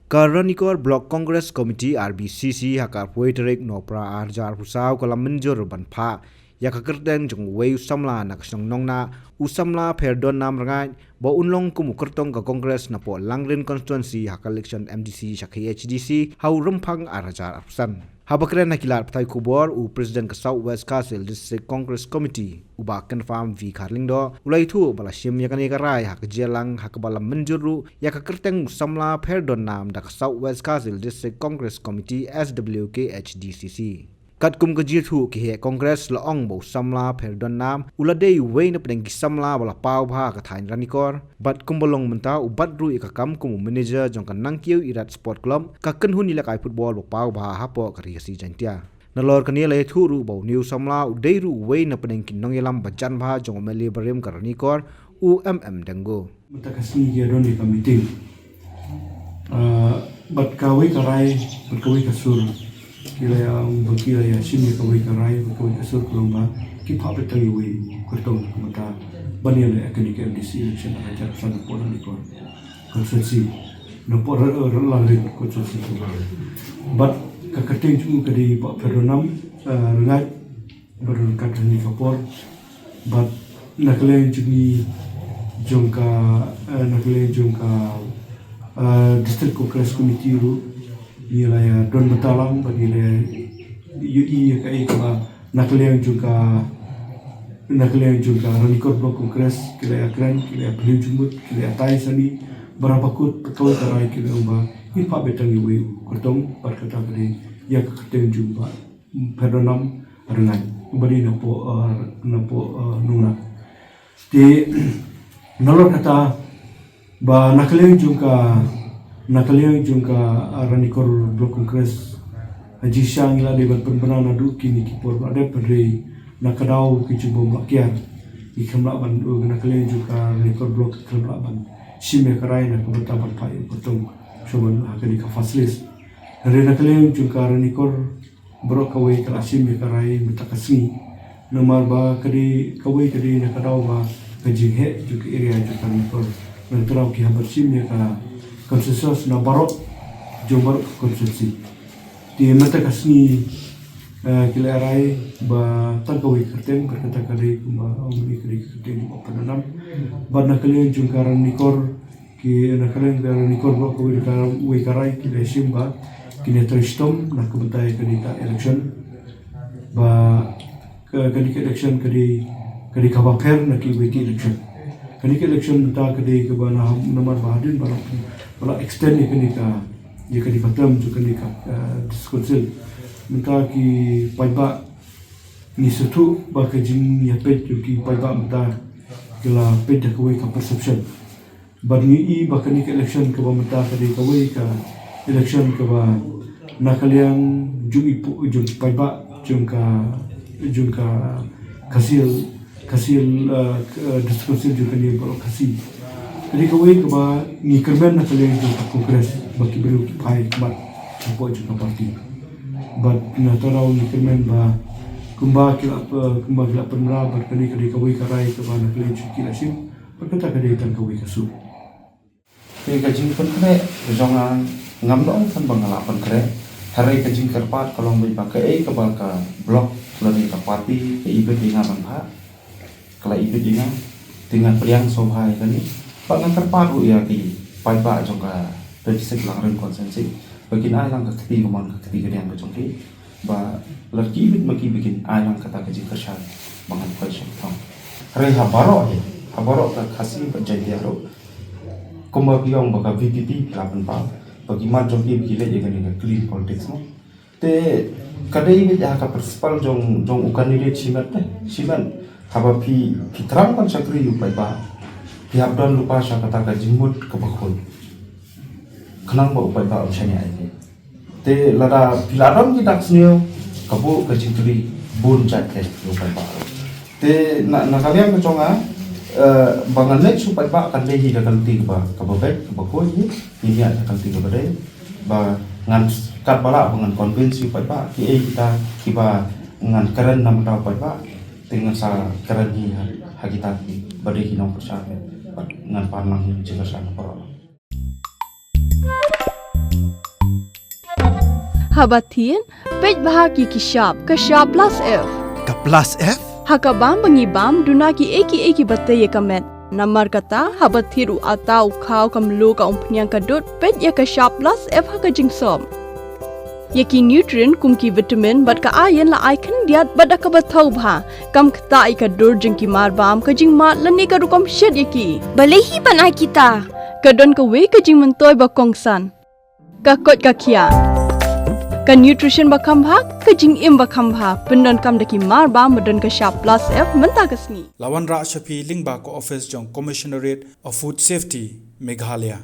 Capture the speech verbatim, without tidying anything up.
Ka Ranikor Block Congress Committee, R B C C, ha ka arphew tarik Nohprah arhajar arphew saw ka la mynjur ban phah ïa ka kyrteng jong uwei u samla na ka shnong Nongnah, u samla Pherdonnam Rngait, ba un long kum u kyrtong ka Congress napoh Langrin Constituency ha ka election M D C sha K H A D C ha u rymphang arhajar arphew san. Haba kren ha ki lad pathai khubor, u President ka South West Khasi Hills District Congress Committee, u Bah Kynfarm V Kharlyngdoh, u la ïathuh ba la shim ïa kane ka rai ha ka jingïalang ha kaba la mynjur ruh ïa ka kyrteng u samla Pherdonnam da ka South West Khasi Hills District Congress Committee, S W K H D C C. Katkum ka jingïathuh, ki heh Congress la ong ba u samla Pherdonnam u la dei uwei na pdeng ki samla ba la paw bha ha ka thaiñ Ranikor, bad kumba long mynta u bat ruh ïa ka kam kum u manager jong ka Nangkiew Irat Sport Club, ka kynhun ïalehkai football ba paw bha hapoh ka Ri Khasi Jaiñtia. Nalor kane la ïathuh ruh ba une u samla u dei ruh uwei na pdeng ki nongïalam ba jan bha jong u M L A barim ka Ranikor, u M M Dengo. Mynta ka sngi ki ïa don ïa ka meeting. Ah, bad kawei ka rai, bad kawei ka sur, ki la ïa, ba ki la ïa shim ïa kawei ka rai, bad kawei ka sur, ka long ba ki phah beit tang ïa uwei u kyrtong, kumta ban ïaleh ïa kane ka M D C election arhajar arphew san napoh Ranikor constituency, napoh Ra-, Ra-, Langrin constituency. Bad ka kyrteng jong u ka dei Bah Pherdonnam, ah, Rngait, ba don kat hangne ka por. Bad na ka liang jong ngi, jong ka, eh, na ka liang jong ka, eh, District Congress Committee ruh, ngi la ïa don bynta lang bad ngi la ïohi ïa kaei kaba na ka liang jong ka, na ka liang jong ka Ranikor Block Congress ki la ïa kren, ki la ïa pynlong jingmut, ki la ïa tai sani, ba la bakut, kawei ka rai ki la ong ba ngin phah beit tang ïa uwei u kyrtong, bad kata ka dei ïa ka kyrteng jong u Bah Pherdonnam Rngait, uba dei napoh, eh, napoh, eh, Nongnah. Te nalor kata ba na ka liang jong ka, na ka liang jong ka, eh, Ranikor Block Congress, ha jingshisha ngi la dei ban pynbna naduh kine ki por ba la dep, hynrei na ka daw ka jingbym lah kiar, ngi khlem lah ban, eh, na ka liang jong ka Ranikor Block khlem lah ban shim ïa ka rai na ka bynta ban phah ïa u kyrtong shuwa ban ha kane ka first list. Hynrei na ka liang jong ka Ranikor baroh kawei ka la shim ïa ka rai mynta ka sngi. Namar ba ka dei kawei, ka dei na ka daw ba ka jingheh jong ka area jong ka Ranikor. Na ka daw ki hap ban shim ïa ka consensus na baroh jong baroh ka constituency. Te mynta ka sngi, eh, ki la rai ba tang kawei ka kyrteng, bad kata ka dei kumba ong, ka dei ka kyrteng jong u Bah Pherdonnam. Bad na ka liang jong ka Ranikor, ki na ka liang ka Ranikor baroh kawei ka, wei ka rai ki la shim ba kin ïa trei shitom na ka bynta ïa kane ka election. Ba ka, kane ka election ka dei, ka dei kaba pher na kiwei ki election. Kane ka election mynta ka dei kaba na, namar ba hadien ba la, ba la extend ïa kane ka, ïa kane ka term jong kane ka, eh, District Council. Mynta ki paidbah, ngi sngewthuh ba ka jingïapeit jong ki paidbah mynta ki la peit da kawei ka perception. Bad ngi i ba kane ka election kaba mynta ka dei kawei ka election kaba na ka liang jong i pu-, jong ki paidbah jong ka, jong ka Khasi Hills, Khasi Hills, eh, k-, eh, District Council jong kane baroh Khasi. Ka dei kawei kaba ngi kyrmen na ka liang jong ka Congress ba ki briew ki phai khmat hapoh jong ka party. Bad na ka daw ngi kyrmen ba kumba ki la, eh, kumba ki la pynbna, bad kane ka dei kawei ka rai kaba na ka liang jong ki la shim. Bad kata ka dei tang kawei ka sur. Te ka jingpynkhreh ka jong nga, ngam da ong than ba nga la pynkhreh. Hynrei ka jingkyrpad ka long beit ba kaei kaba ka block lane ka party ka ibit ïa nga ban phah, ka la ibit ïa nga. Te nga pdiang sngewbha ïa kane. Bad nga kyrpad ruh ïa ki paidbah jong ka twenty-six Langrin constituency ba kin ai lang ka kti ka mon, ka kti ka diang ka jong ki. Ba lada ki ibit ma ki, ba kin ai lang kata ka jingkyrshan ba ngan poi sha ka thong. Hynrei ha baroh hi, ha baroh ka Khasi bad Jaiñtia ruh, kumba phi ong ba ka V P P phi la pynpaw, ba ki mat jong ki ba ki leit ïa kane ka clean politics mo. Te ka dei beit ha ka principle jong, jong u candidate shimet te, shimet. Haba phi, phi thrang ban shakri ïa u paidbah, phi hap don lypa sha kata ka jingmut kaba khuid, khnang ba u paidbah un shaniah ïa phi. Te lada phi la don ki dak sniew, ka buh ka jingkylli bun jait te ïa u paidbah. Te na, na ka liang ka jong nga, eh, ba ngan leit sha u paidbah kan dei hi da ka lynti kaba, kaba beit, kaba khuid hi, ngin ïaid da ka lynti kaba dei. Ba ngan, katba lah ba ngan convince ïa u paidbah, kiei kita kiba ngan kren na ka bynta u paidbah, te ngan sa kren hi ha, ha kita kiba dei ki nongkyrshan, bad ngan pan lang hi jingkyrshan na baroh. Haba thied, peit bha ki ki shap, ka shap plus F. Ka plus F? Ha ka bam ba ngi bam, duna ki ei ki ei ki ba tei ïa ka met. Namar kata, haba thied u ata, u khaw, ka mluh, ka umphniang, ka dud, peit ïa ka shap plus F ha ka jingsop. Ïa ki nutrient kum ki vitamin bad ka iron la ai khyndiat bad da kaba thaw bha. Kam ktah ïa ka dur jong ki marbam, ka jingmad lane ka rukom shet ïa ki. Balei hi ban ai kita? Ka don kawei ka jingmyntoi ba kongsan. Ka koit ka khiah. Ka nutrition ba kham bha, ka jingim ba kham bha. Pyndonkam da ki marbam ba don ka shap plus F mynta ka sngi. La wanrah sha phi lyngba ka office jong Commissionerate of Food Safety, Meghalaya.